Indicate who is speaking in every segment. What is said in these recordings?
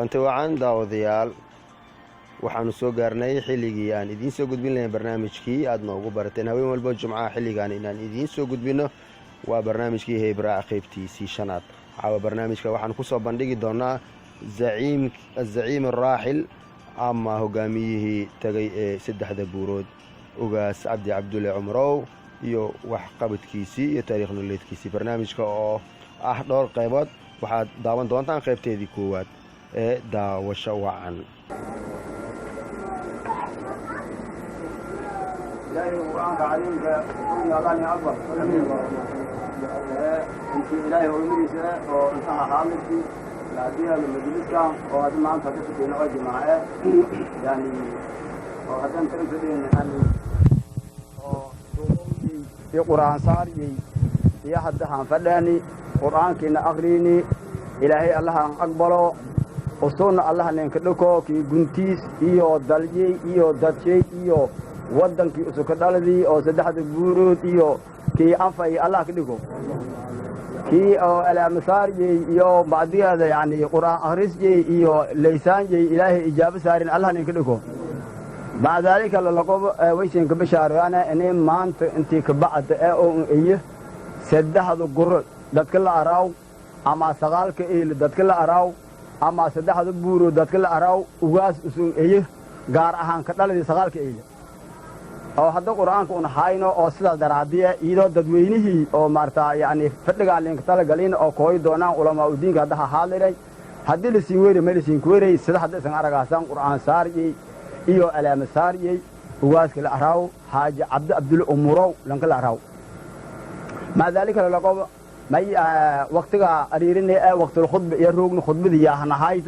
Speaker 1: Kulanti wacan, daawadayaal. Waxaanu soo gaarnay xilligii aan idiin soo gudbin lahayn barnaamijkii aad noogu barateen haween walba Jumcaha xilligan inaan idiin soo gudbinno. Waa barnaamijkii Heebraac, qaybtiisii shanaad. Caawa barnaamijka waxaan kusoo bandhigi doonaa azaciim araaxil ama hogaamiyihii tagay ee saddexda buurood, Ugaas Cabdi Cabdulle Cumrow, iyo waxqabadkiisii iyo taariikh nololeedkiisii. Barnaamijka oo ah dhowr qaybood waxaad daawan doontaan qaybteedii koowaad ee daawasho wacan.
Speaker 2: Ilaahay Qur-aanka caliimka yaadaan akbar. Intii Ilaahay ulmadiisa oo intaha xaalidkii laadiyaada majliskan oo hadda maanta ka fadhiyna oo jimaace, yani oo haddaan tan fadhiyna, yani oo iyo Qur'aan saariyey iyo hadda haan fadhaani, Qur'aankiina akriini. Ilaahay Allahan aqbalo, usuuna Allaha ninka dhako kii guntiis iyo dalyey iyo dadshay iyo waddankii usuka dhaladii oo saddexda buurood iyo kii anfay Allah ka dhigo, kii oo alaamasaariyey iyo bacdigeeda, yani Qur'aan akhrisyey iyo laysaanyey, Ilaahay ijaabo saarin Allah ninka dhigo. Maca daalika lalaqobo waysinka bishaaroyaana inay maanta intii ka bacda ee oo iyo saddexda guro dadka la araaw ama sagaalka eyl dadka la araaw ama saddexda buurood dadka la araaw ugaas usun eye, gaar ahaan ka dhaladii sagaalka eyle oo hadda Qur'aanka un hayno, oo sidaas daraadiya iyadoo dadweynihii oo maarata yani fadhigaan linka talagalin oo kooyi doonaan culamaa udiinka hadda ha haadliray. Haddii lasiin weeri ma lasiin kuweeray sida hadda isan aragaasaan Qur'aan saariyey iyo alaama saariyey ugaaska la araaw Xaaji Cabdi Abdulle Umurow lanka la araaw. Maca daalika lalaqobo may waktiga ariirinay ee waqtul khudba iyo roogna khudbadii yaa hanahayt.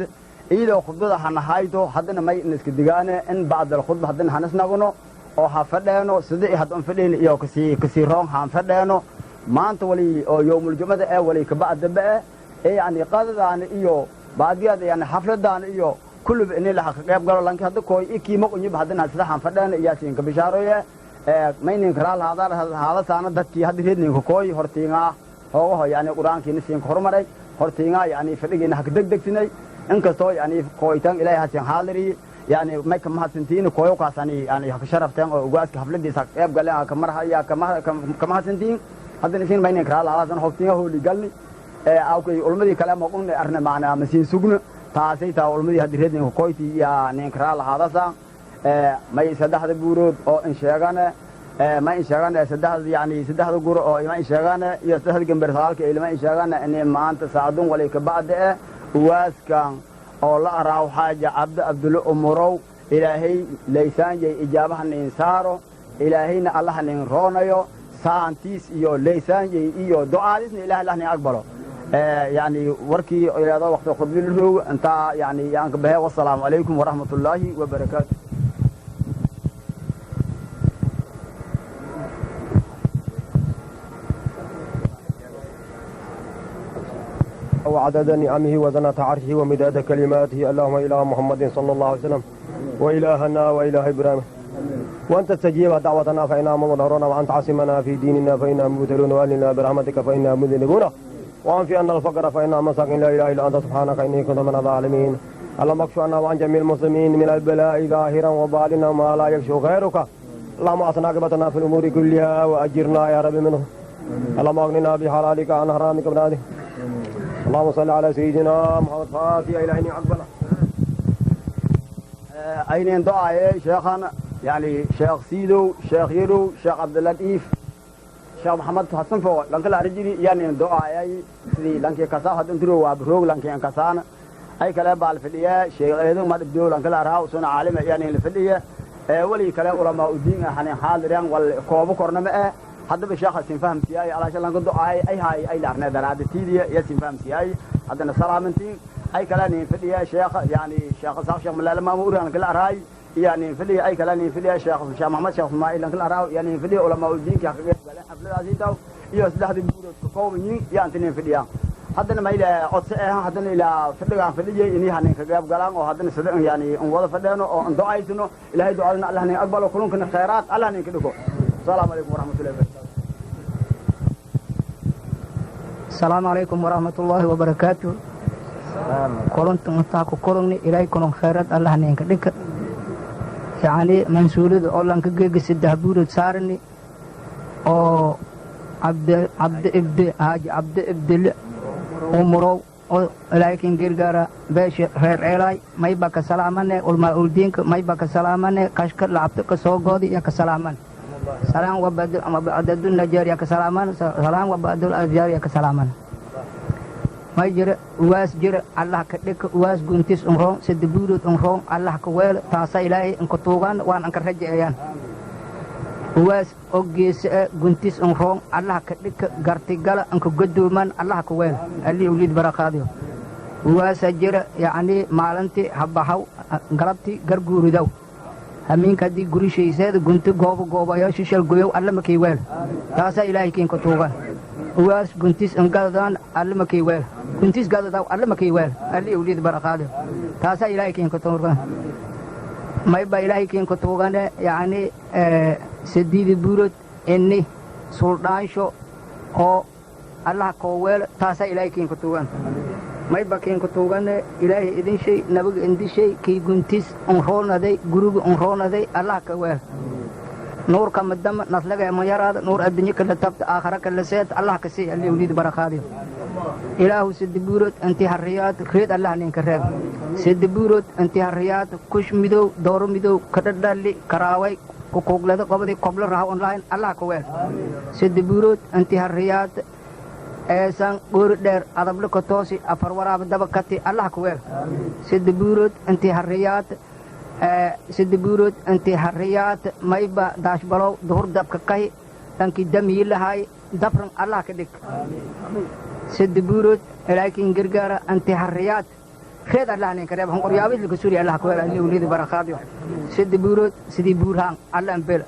Speaker 2: Iyadoo khudbada hanahayto haddana may iska digaane in bacdal khudba haddana hanisnagno oo ha fadheeno sida i hadda un fadheen iyo kasii roon haan fadheeno maanta wali oo yowmul jumada ee wali kabacdaba ee yani qadadaana iyo baadiyada, yani xafladaana iyo kulluba ini laha ka qayb galo lanki hadda kooy ikiima unyib haddana sida haan fadheeno iyaasiinka bishaaroye. Mayninka raal haadasaana dadkii hadda reedninka kooy hortiingaa hoogaho, yani Qur-aankiina siinka horumaray hortiingaa, yani fadhigiina haka degdegsinay. Inkastoo yani kooytan Ilaahay hasiin xaaliriy, yani may ka mahadsantiin kooyokaasani, yani haka sharafteen oo ugaaska xafladiisa haka qayb galeen kamarhaya ka mahadsantiin. Haddana isin mayninka raal haadaasan hogtiinga hooli galni awkay ulmadii kale maqun arne macnaa masiin sugna taasay taa ulmadii hadda reedninka kooyti yaa ninka raal haadasa. May saddexda buurood oo in sheegane, ma in sheegane saddexda, yani saddexda guro oo ma in sheegane iyo saddexda gambar sagaalka ilma in sheegane inay maanta saacadun wali ka bacda eh uwaaskan oo la araaw Xaaja Cabdi Abdulle Umurow, Ilaahay laysaanyay ijaabaha nin saaro, Ilaahayna Allaha nin roonayo saantiis iyo laysaanyay iyo ducaadisna Ilahay Allah nin aqbalo. Yani warkii ilaado waqti khudbi la roogo intaa yani yaan ka bahe. Wassalaamu calaykum waraxmatullaahi wabarakaatu.
Speaker 3: وعدد نعمه وزنة عرشه ومداد كلماته. اللهم إله محمد صلى الله عليه وسلم وإلهنا وإله إبراهيم، وأن تستجيب دعوتنا فإنا مضطرون، وأن تعصمنا في ديننا فإنا مبتلون، وأهلنا برحمتك فإنا مذنبون، وأن في أن الفقر فإنا مساكين. لا إله إلا أنت سبحانك إني كنت من الظالمين. اللهم اكشف عنا وعن جميع المسلمين من البلاء ظاهرا وباطنا ما لا يكشف غيرك. اللهم أحسن عاقبتنا في الأمور كلها وأجرنا يا رب منه. اللهم أغننا بحلالك عن حرامك بناده. اللهم صل على سيدنا محمد. فاتحة إلى عقبنا.
Speaker 2: Aynen do'aaye sheekhan, yani Sheekh Siidow, Sheekh Yarow, Sheekh Cabdilatiif, Sheekh Maxamed Xasan fo lanka la arijiri yanin do'aayay sidii lankii kasaa hadda intiro waa roog lankii an kasaana ay kale baal fadhiya Sheekh Eedo madibdo lanka la araaw suna caalima yanin la fadhiya ee wali kale ulamaa udiin ah hanin xaadiran wal koobo kornama eh. Haddaba sheekha sin fahamsiyaay alaasha lanka do'aay ay haay ay laarnay daraadatiidiya iyo sin fahamsiyaay. Haddana salaamantiin. Ay kale nin fadhiya sheekha, yani Sheekh Saaq, Sheekh Malaala Maamu uran kala araay iyo nin fadhiya. Ay kale nin fadhiya Sheekh Maxamed, Sheekh Ismaaciil kala araaw iyo nin fadhiya. Ulamaa udiinka xaqiiqada galeen xafladaasi taw iyo saddexda buurood ka kooban yihiin iyo anta nin fadhiya. Haddana ma ilaa codsi ah haddana ilaa fadhigaan fadhiyay inay hanin ka qayb galaan oo haddana sida yani in wada fadheeno oo in ducaysano. Ilaahay ducadana Allah nin aqbalo, kulunkana khayraat Allah nin ka dhigo. Asalaamu calaykum waraxmatullahi wabarakatu.
Speaker 4: Asalaamu calaykum waraxmat ullaahi wabarakaatu. Kolonta intaa ku kologni Ilaahay kolon khayrad Allah ninka dhinka, yacni mansuulada oo lanka geega 3 buurood saarani oo Cabdi Cabdi Ibdi Haaji Cabdi Ibdile Umurow oo Ilaahay kin gargaara. Beesha reer Ceelaay mayba ka salaamane, ulmaa uldiinka mayba ka salaamane, kashka lacabta ka soo goodi iyo ka salaaman salaan wabadul najaariya ka salaaman salaan wabadul ajaariya ka salaaman. May jira uwaas jira, Allah ka dhika uwaas guntis unroon, 3 buurood unroon Allah ka weelo. Taasa Ilaahay inka tuugaan waan anka rajaeyaan. Uwaas oo geesa e guntis unroon Allah ka dhika, gartigala anka godooman Allah ka weelo, allii uliid barakaadiyo. Uwaasa jira, yacnii maalintii habahaw, galabtii garguuridow, hamiinka haddii gurishayseeda gunti goobo goobayo shishal goyow alla makii weel. Taasaa Ilaahay kiinka tuugan. Uwaas guntis ingadadaan alla makii weel, guntis gadadaw alla makii weel, alli uliid barakaadiyo. Taasaa Ilaahay kiinka tuugan. Mayba Ilaahay kiinka tuugane, yacni 8da buurood inni suldhaansho oo Allaha koo weelo. Taasaa Ilaahay kiinka tuugan. Mayba kiinka tuugane Ilaahay idin shay nabaga indishay kii guntis unroonaday, guriga unroonaday Allah ka weel. Nuurka madama naslaga ma yaraada, nuur adduunyo kala tabta, aakhara kala seet Allah ka sii, alli uliid barakaadiyo. Ilaahu 3 buurood intii harriyaad reed Allah ninka reeb. 3 buurood intii harriyaad kush midow dooro midow kadhadhali karaaway kukuuglada qobadi koblo raha online Allah ka weel. 3 buurood intii harriyaad eesan goori dheer adable ka toosi afar waraaba daba kati Allah ka weel. 3 buurood intii harriyaad, 3 buurood intii harriyaad mayba daashbalow duhur dabka kahi dhankii damiyi lahaay dabran Allah ka dhig. 3 buurood ilaakin gargaara intii harriyaad reed Allah ninka reeb honqoryaabid laka suri Allah ka weel, alli ulidi barakaadiyo. 3 buurood sidii buurhaan alla anbel,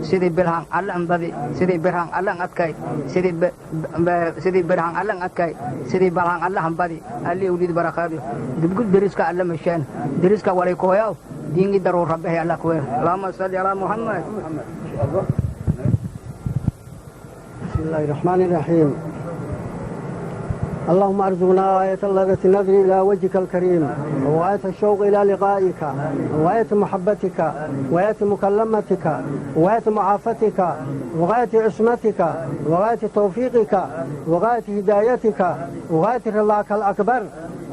Speaker 4: sidii bilhaan alla anbadi, sidii birhaan alla adkay, sidii birhaan alla adkay, sidii balhaan alla hanbadi, alli ulidi barakaadiyo. Dibgud deriska alla masheen deriska walay kooyaw diingi daruur rabbahay Allah ka weel. Allahumma salli alaa Muhammad.
Speaker 5: بسم الله الرحمن الرحيم. اللهم ارزقنا غاية لذة النظر إلى وجهك الكريم، وغاية الشوق إلى لقائك، وغاية محبتك، وغاية مكلمتك، وغاية معافتك، وغاية عصمتك، وغاية توفيقك، وغاية هدايتك، وغاية رضاك الأكبر،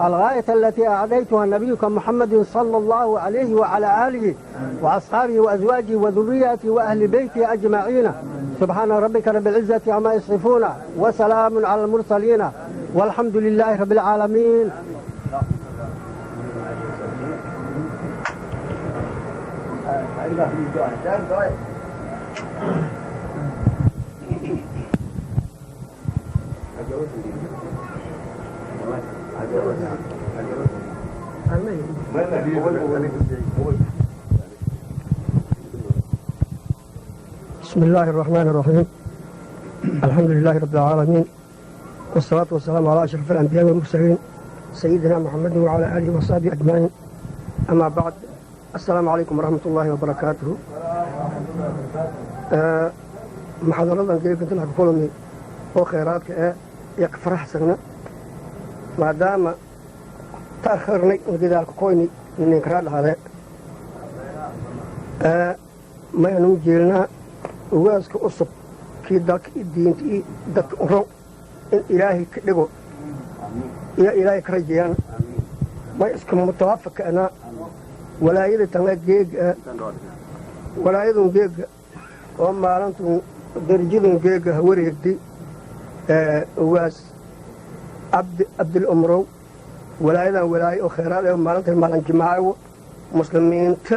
Speaker 5: الغاية التي أعطيتها نبيك محمد صلى الله عليه وعلى آله وأصحابه وأزواجه وذريته وأهل بيته أجمعين. سبحان ربك رب العزة عما يصفون، وسلام على المرسلين، والحمد لله رب العالمين. بسم الله الرحمن الرحيم. الحمد لله رب العالمين، والصلاة والسلام على أشرف الأنبياء والمرسلين، سيدنا محمد وعلى آله وصحبه أجمعين. أما بعد، السلام عليكم ورحمة الله وبركاته. Maxaadaradan geeginta ka kulmi oo khayraadka ee iyo ka faraxsagna, maadaama ta'akhirnay oo dadaalka koyni ninkaraa dhahade mayanu jeelnaa ugaaska cusub kii dalka iyo diinta iyo dadka uro in Ilaahay ka dhigo iyo Ilaahay ka rajeeyaan. May iska mutawaafaqanaa walaayada tanga geega, walaayadun geega oo maalintun darajadun geega wareegday ugaas Cabdi Cabdil Umrow. Walaayadan walaayo oo khayraad ee maalintan maalin jimaaco muslimiinta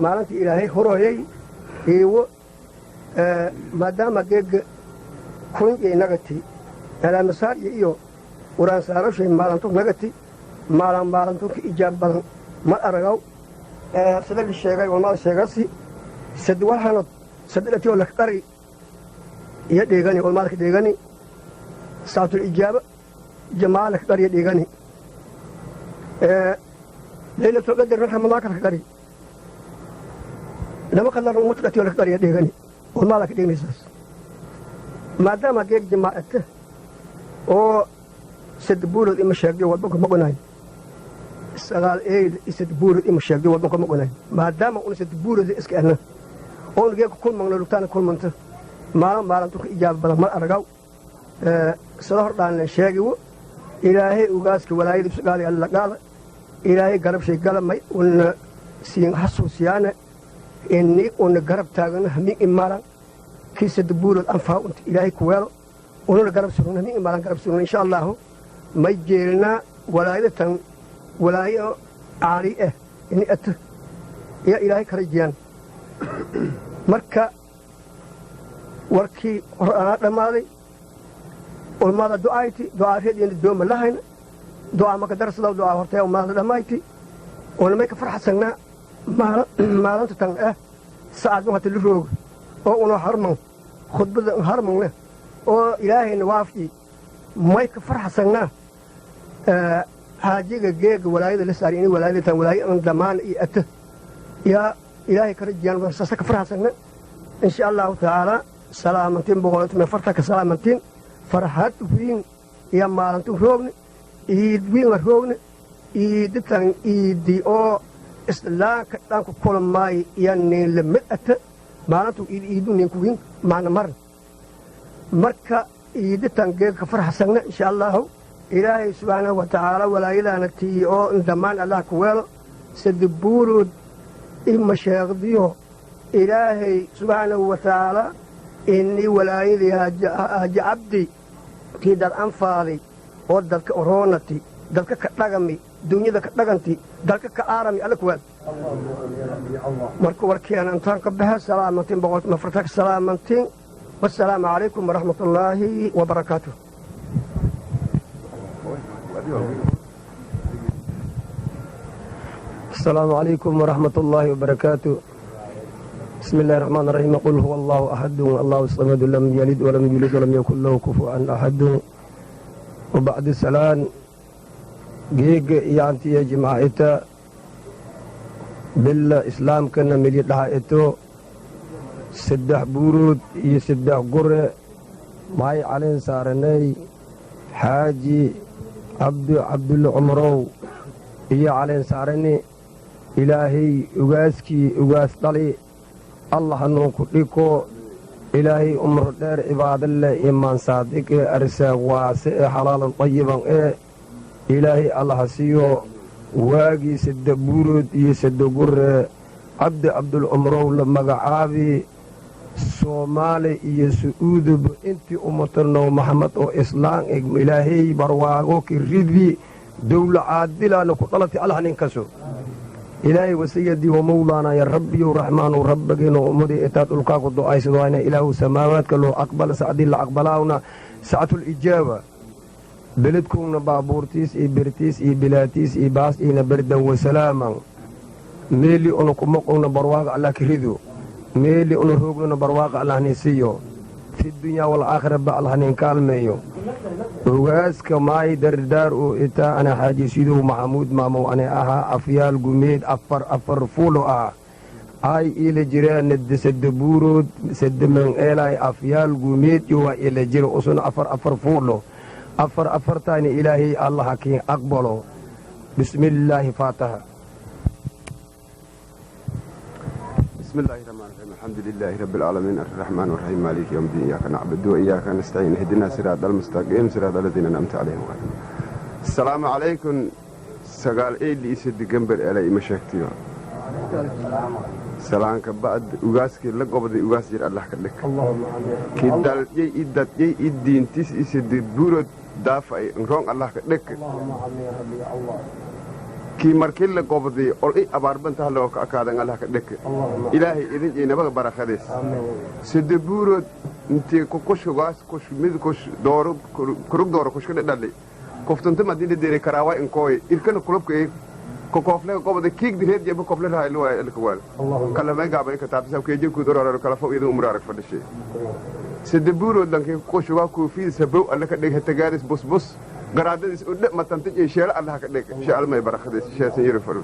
Speaker 5: maalinta Ilaahay horoyay iiwo, maadaama geega kulinyay nagati alaamasaarya iyo qur-aan saarashay maalintu nagati maalin maalintu ka ijaab badan ma aragaw. Sida la sheegay walmaada sheegasi sadwalhanod sadalati oo laka qari iyo dheegani walmaada ka dheegani saatul ijaaba jamaa laka qariya dheegani laylatul qadr ramadaanka laka qari lama qadar ummad dhati oo laka qariya dheegani walmaada ka dheeganaysaas. Maadaama geeg jamaacata oo 3 buulood ima sheegyo walba kuma qonaay. Sagaal Eyl Isadbuurad ima sheegday waddanka ma qonay, maadaama una Sadbuurada iska ahna oon geeka kulmangna lugtaana kulmanta maalin maalintu ka ijaaba badan mar aragaw sada hordhaan sheegiwo. Ilaahay ugaaska walaayada isgaali alla qaada, Ilaahay garab shay galamay una siin xasuusiyaana ini una garab taagano hamin imaalan kii Sadbuurad anfaa unta Ilaahay ku weelo, ununa garab surugno hamin imaalan garab surugno, insha Allaahu. May jeelinaa walaayadatan walaayo caali ah ini ata yaa Ilaahay kala jiyaan. Marka warkii hor anaa dhammaaday, ulmaada du'ayti du'aareediina dooma lahayna du'aa maka darsadaw du'aa hortaya umaada dhammayti. Oona may ka farxasanaa maalinta tan ah sacad hata la rooga oo una harman khudbada harmanne oo Ilaahayna waafji. May ka farxasanaa xaajiga geega walaayada la saari ini walaayada tan walaayo an dhammaan iyo ata yaa Ilaahay kala jiyaan, saasa ka farxasanna, insha Allahu tacaala. Salaamantiin boqoltume farta ka salaamantiin. Farxad wiin iyo maalintu roogni, iid wiin roogni, iiditan iidi oo islaanka dhanku kulmaay iyo nin lamid ata maalintu iid iidu ninku wiin maana marna. Marka iiditan geega ka farxasanna, insha Allahu. Ilaahay subxaanahu wa tacaala walaayadaana tii oo dhammaan Allah ku weelo. Sadabuurood ima sheeqdiyo Ilaahay subxaanahu wa tacaala inii walaayadii Haaji Cabdi tii dad anfaaday oo dadka oroonati, dadka ka dhagami, dunyada ka dhaganti, dalka ka aarami alla ku weel. Marka warkeena intaan ka baxe. Salaamantiin boqolmafarta ka salaamantiin. Wasalaamu calaykum waraxmat ullaahi wabarakaatuh.
Speaker 3: السلام عليكم ورحمة الله وبركاته. بسم الله الرحمن الرحيم. قل هو الله أحد، الله الصمد، لم يلد ولم يولد ولم يكن له كفوا أحد. وبعد السلام، جيج يانتي يا جماعة بالإسلام كنا ملي لها 3 buurood iyo 3 gure maay caleen saaranay Xaaji Cabdi Cabdulle Cumarow iyo caleen saarani. Ilaahay ugaaskii ugaas dhali Allah hanuunku dhiko. Ilaahay umro dheer, cibaado leh, imaan saadiq ee arsaaq waase ee xalaalan tayiban ee Ilaahay Allah siiyo. Waagii 3 buurood iyo 3 gure Cabdi Cabdul Cumrow la magacaabi, Soomaali iyo Su'uuduba intii ummatano Maxamed oo islaan Ilaahay barwaago ki ridi, dowla caadilaana ku dhalatay Allah nin kaso. Ilaahay wasayadii wa mawlaana ya Rabbiyow Raxmaanu rabbageeno ummadii itaa dhulkaa ku du'aysadayna, Ilaahu samaawaadka loo aqbal sacdii la aqbalaawna sactul ijaaba. Beledkuuna baabuurtiis iyo bertiis iyo bilaatiis iyo baas iina berdan wasalaaman. Meeli una kumaqowna barwaaga Allah ka rido, meeli una roognona barwaaqa Allah nin siiyo, fi dunyaa walaakhira ba Allah nin kaalmeeyo. Ogaaska maay dardaar oo itaa ana Xaaji Sidow Maxamuud Maamow ane ahaa afyaal gumeed afar afar fuulo ah ay ila jireen 3 buurood sadaman eelay afyaal gumeed iyo waa ila jira usun afar afar fuulo afar afartaani. Ilaahay Allah kiin aqbalo. Bismillaahi, faataha.
Speaker 1: بسم الله الرحمن الرحيم. الحمد لله رب العالمين، الرحمن الرحيم، مالك يوم الدين، إياك نعبد وإياك نستعين، اهدنا صراط المستقيم، صراط الذين أنعمت عليهم غير. السلام عليكم. Sagaal Eyli isadi gambar elay ima sheegtiyo. Salaanka ba'd, ugaaskii la gobday ugaas jir Allah ka dhig, kii dalyay i dadyay i diintis isadi buurod daafay roong Allah ka dhig, kii markii la gobday ol i abaarbantaha loo ka akaadan Allah ka dhig. Ilaahay idin iyo nabaga barakadiis. 3 buurood intii kukushugaas kush mid kush dooro kurug dooro kushka dhadhali koftanto madina dere karawa inkooy irkana kulubka kokoofle gobda kiig direed jeba kofle rahay luwa elkawaal kala gaabay ka taabsa keje ku dororo kala fo idin umraarag fadhishay. 3 buurood lankii kukushugaa koofiyada sabow Alla ka dhig, hetagaadis busbus garaadadiis u dhe matanta iyo sheelo Allah ka dhig sheelmay barakadiis sheesan yiri faro.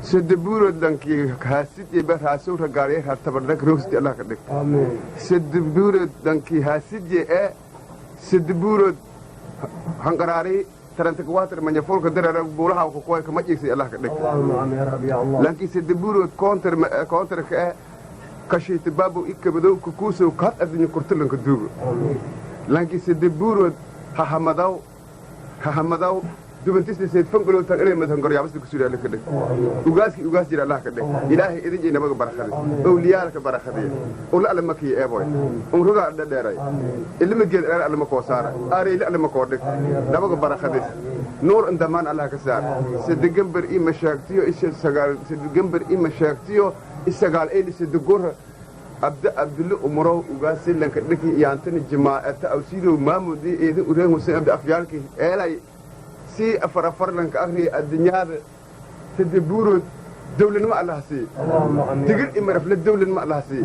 Speaker 1: 3 buurood lankii haasid iyo baraasow ragaariye hartabardag roogsti Allah ka dhig. 3 buurood lankii haasid ee 3 buurood hanqaraari.
Speaker 6: Taranta kuwaatar manyafuulka dareera buulaha kukoy kama jigsay Allah ka dhig. Laakiin Sadabuurood counter counter ka eh kashiita baabo ikabadow kukuusow kaad addunya kurtulanka duugo. Laakiin Sadabuurood hahamadaw hahamadaw dubantisna seed fangalow tan inay madhan goryaabasta ku suuri Allah ka dhig. Ugaaskii ugaas jira Allah ka dhig. Ilaahay idin jey nabaga barakadi, owliyaalka barakadiya ula alla makiya eeboy umrugaa dhadheeray ilma geed dheer alla ma koo saara aareyli alla ma koo dhig nabaga barakadis nuur indamaan Allah ka saar. Sadegambar i mashaagtiyo isha sagaal sadegambar i mashaagtiyo isagaal eyli sadegora Abdi Abdulle Umarow ugaasilanka dhiki iyaantana jimaa'ata awsiidow maamudi eedin Ureen Huseen Abdi afyaalki eelay si afar afarlanka akriya adduunyaada. Sadabuurood dawladnimo Allah siiye, digir imarafle dawladnimo Allah siiye.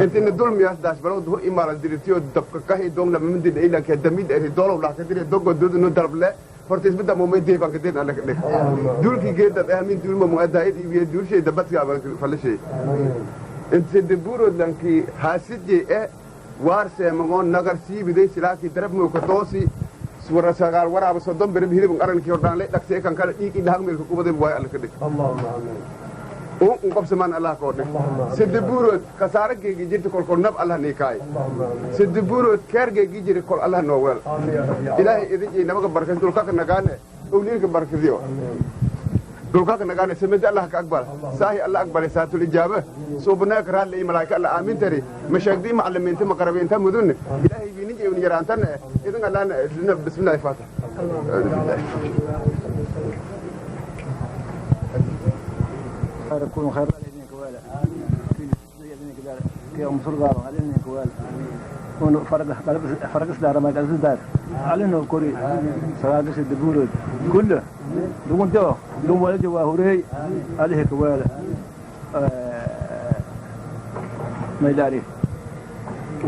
Speaker 6: Intina dulmiyaas daas balow duhur imaalan diritiyo dabka kahi doon lamamindi ilanka damid eri doolow lahka dire dogo doodno dalable horta isbida mumay deebanka deen alla ka dhig duulkii geedad ahmin duulma muadaayid ibiye duulshay dabadka aban falashay. Inta Sadabuurood lankii haasidjey e waar seemagoon nagar siibiday silaakii darabmowka toosi wara sagaal waraaba 30 berib hilib qarankii hordhaan le dhagsee kan kale dhiig indhaha meelka kubaday waayo alla ka dhig un qabsamaan Allah koo dhig. Sadabuurood khasaare geegi jirta kolkol nab Allah niikaay. Sadabuurood keer geegi jiri kol Allah noo weel. Ilaahay idin iyo nabaga barkas dhulkaka nagaane owliilka barkadiyo dhulkaka nagaane samada Allah ka aqbal saahi Allah aqbalay saatul ijaaba suubanaaka raalli iyo malaa'ika Allah aamin tari mashaagdii macallimiinta maqarabiinta mudunne Ilaahay biinin jeewni yaraantanne idin Allahna bismillahi faatah.
Speaker 2: خير يكون خير كوالا كي أم سرقة علينا كوالا ون فرق فرق دار ما قال دار علينا كوري سراقس الدبورد كله دون جو دون ولد وهوري عليه كوالا ما يداري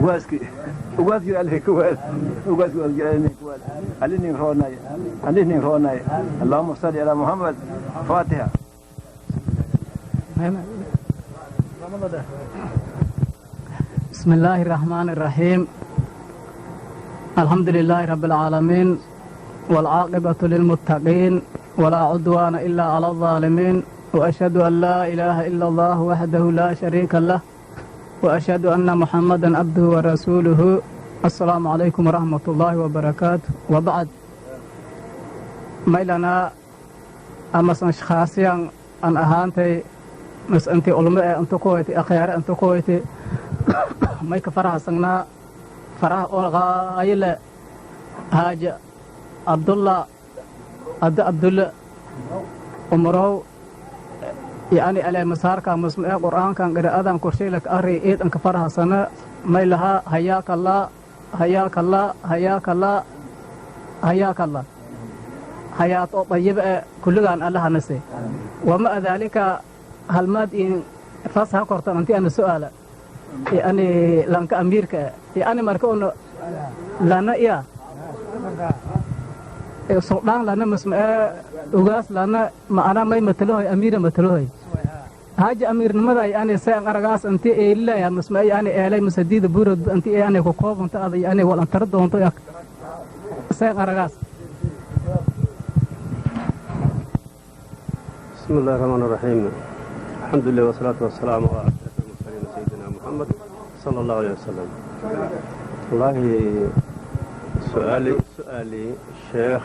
Speaker 2: واسكي واسكي عليه كوالا واسكي عليه كوالا علينا رونا علينا رونا. اللهم صل على محمد. فاتحة.
Speaker 4: بسم الله الرحمن الرحيم. الحمد لله رب العالمين، والعاقبة للمتقين، ولا عدوان إلا على الظالمين، وأشهد أن لا إله إلا الله وحده لا شريك له، وأشهد أن محمدا عبده ورسوله. السلام عليكم ورحمة الله وبركاته. وبعد، maylana amasan shakhsiyan an ahaantay mas intii ulmo ee inta ku hoytay akhyaare inta ku hoytay may ka faraxsanaa farax oo qaayile Haaja Abdullah Abdi Abdulla Umarow yani ale masaarka masma ee Qur'aankan qira'adan korsheylaka arri eed anka faraxsana. May lahaa hayaaka Allah, hayaaka Allah, hayaaka Allah, hayaaka Allah, hayaat oo dayiba ee kulligaan Allaha nase. Wama daalika halmaad in fasaha kortan anti ana su'aala yani lanka amiirka yani marka una lana iya suldaan lana masma ugaas lana ma'ana may matalohoy amiira matalohoy haaja amiirnimada yani seen aragaas anti eelilaya masma yani eelay masadiida buurod anti yani ku koobanta ada yani wal antara doonto seen aragaas.
Speaker 7: بسم الله الرحمن الرحيم. الحمد لله والصلاة والسلام على أشرف المرسلين سيدنا محمد صلى الله عليه وسلم. والله سؤالي الشيخ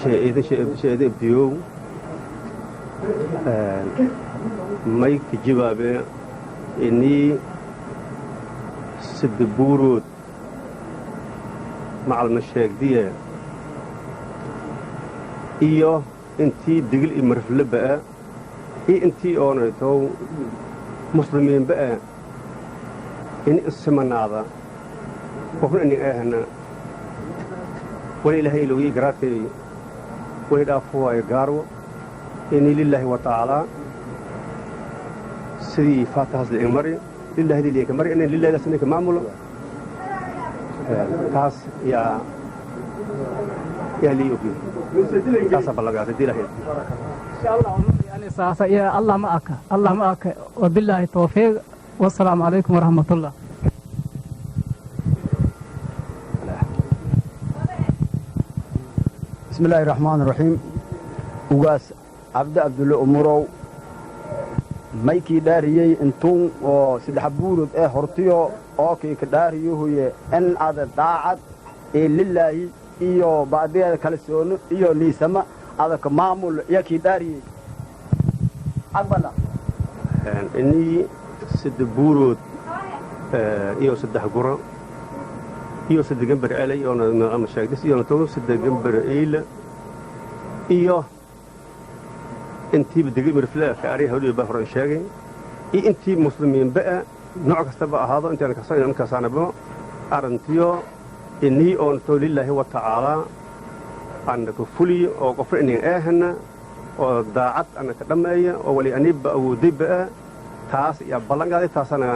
Speaker 7: شيء شيء بديو may ka jawaabe inii Sadabuurood macalma sheegdiye iyo intii Digil iyo Marfleba iyo intii oonaytow muslimiinba in isimanaada qofna inin ahna wali Ilaahay ilowiyey garaadkay way dhaafu waayo gaarwo inii lilaahi wa tacaalaa sidii faatahaas la mari lillahi liika mari inay lillahi lasinka maamulo taas yaa lii ogyahay taasaa ballagaasay dilahay.
Speaker 4: Saasa ya Allah ma aka, Allah ma aka. Wabillahi tawfiiq, wassalaamu calaykum waraxmatullah.
Speaker 2: Bismillaahi raxmaan raxiim. Ugaas Cabdi Cabdulle Umurow, maykii dhaariyey intuun oo saddex buurod ee hortiyo oo kii ka dhaariyohuye in ada daacad ee lilaahi iyo bacdigeeda kalsoono iyo niisama adaka maamul iyo kii dhaariyey aqbala.
Speaker 7: Inii saddex buurood iyo saddex guro iyo saddex gambar elay oo sheegdis iyo toban saddex gambar eyla iyo intiiba degil mirfle ka ari hawliyo baa horan sheegay iyo intii muslimiinba nooc kastaba ahaado intaan kasan kasaanabo arrintiyo inii oon to lilaahi wa tacaalaa ana ka fuliyo oo qofna inin eehana oo daacad ana ka dhammeeya oo wali aniibba awoodayba taas yaa ballan qaaday, taasana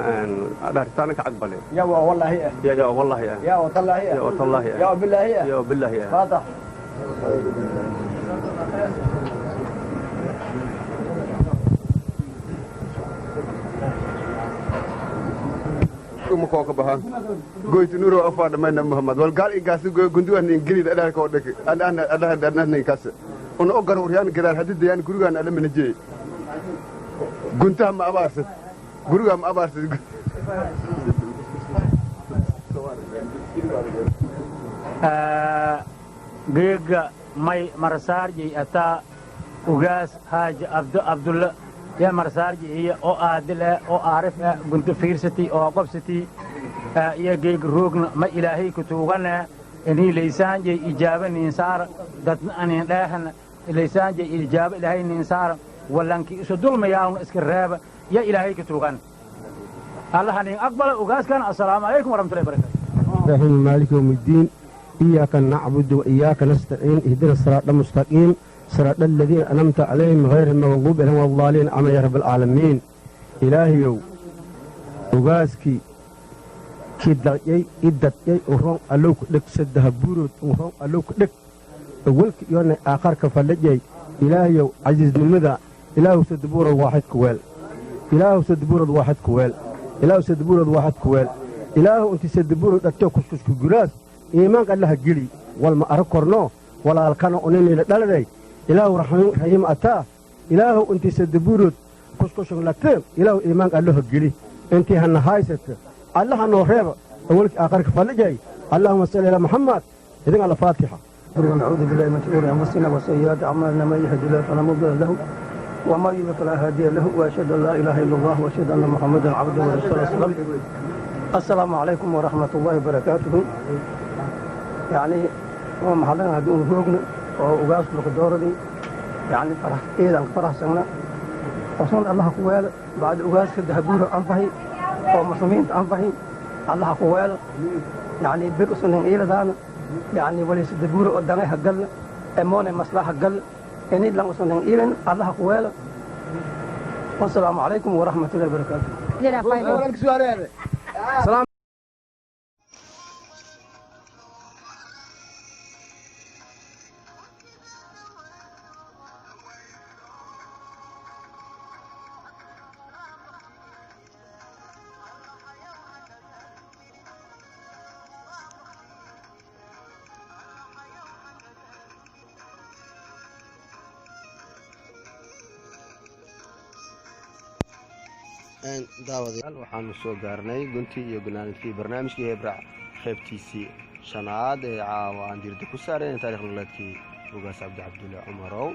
Speaker 7: dhaaritaana ka aqbale.
Speaker 2: Yaa waa wallaahi ah.
Speaker 7: Yaa wallaahi ah.
Speaker 2: Yaa watallaahi ah.
Speaker 7: Yaa watallaahi ah.
Speaker 2: Yaa billaahi ah.
Speaker 7: Yaa billaahi ah.
Speaker 2: Faatax.
Speaker 6: Uma koo ka bahan goyti nuro afa dhamayna Muhammad wal gaal igaasi goy gunduwan ingilid adhaa ka dhig adana adhaa adana kaas una o garuuriyaan gadaal hadii dayaan gurigaan ala manajey guntaha ma abaarsad guriga ma abaarsad.
Speaker 8: Geega may marsaarjay ataa ugaas Haaji Abdo Abdulla yaa marsaarjihiya oo aadil ah oo aarif ah gunto fiirsati oo qobsati iyo geega roogna ma Ilaahay ku tuugana inii laysaanjay ijaaba niin saara dadna anin dheehana laysaanjay ijaaba Ilaahay niin saara wallankii isu dulmayaawna iska reeba ya Ilaahay ku tuugan Allaha niin aqbala ugaaskan. Assalaamu calaykum waraxmatullahi barakatu.
Speaker 3: الرحيم مالك يوم الدين إياك نعبد وإياك نستعين اهدنا الصراط المستقيم صراط الذين أنعمت عليهم غير المغضوب عليهم ولا الضالين آمين يا رب العالمين. إلهيو ugaaskii kii dalcay i dadcay uron allow ku dheg saddex buurood uron allow ku dheg awalka iyona aakharka fadhajay. Ilaahayow casiisnimada, Ilaahu sadbuurad waaxid ku weel, Ilaahu sadbuurad waaxid ku weel, Ilaahu sadbuurad waaxid ku weel. Ilaahu inti sadbuurad dhagto kuskusku guraas iimaanka Allaha geli walma arag korno walaalkana uninayla dhaladay. Ilaahu raxiim ataa, Ilaahu inti sadbuurad kuskushun lagte, Ilaahu iimaanka Allaha geli intii hana haysata Allaha noo reeba awalka aakharka fadhajay. Allahuma salli alaa Muxammad. Idin alla faatixa.
Speaker 5: ونعوذ بالله من شرور انفسنا وسيئات اعمالنا، من يهد الله فلا مضل له ومن يضلل فلا هادي له، واشهد ان لا اله الا الله واشهد ان محمدا عبده ورسوله. السلام السلام عليكم ورحمه الله وبركاته. يعني ومحلنا هدون روغنا وغاس لقدوردي يعني فرح ايضا فرح سنه وصل الله كويل بعد ugaas دهبور انفهي ومسلمين انفهي الله كويل يعني بير سنين إلى يعني وليس دبور قدامي هقل أمون مصلحة هقل إني لم أصنع إلين الله كويل. والسلام عليكم ورحمة الله وبركاته.
Speaker 3: سلام.
Speaker 1: Daawadayaal, waxaanu soo gaarnay guntii iyo gunaanadkii barnaamijkii Heebraac qaybtiisii shanaad ee caawa aan diirda ku saareen taarikh nololeedkii ugaas Cabdi Cabdulle Cumarow.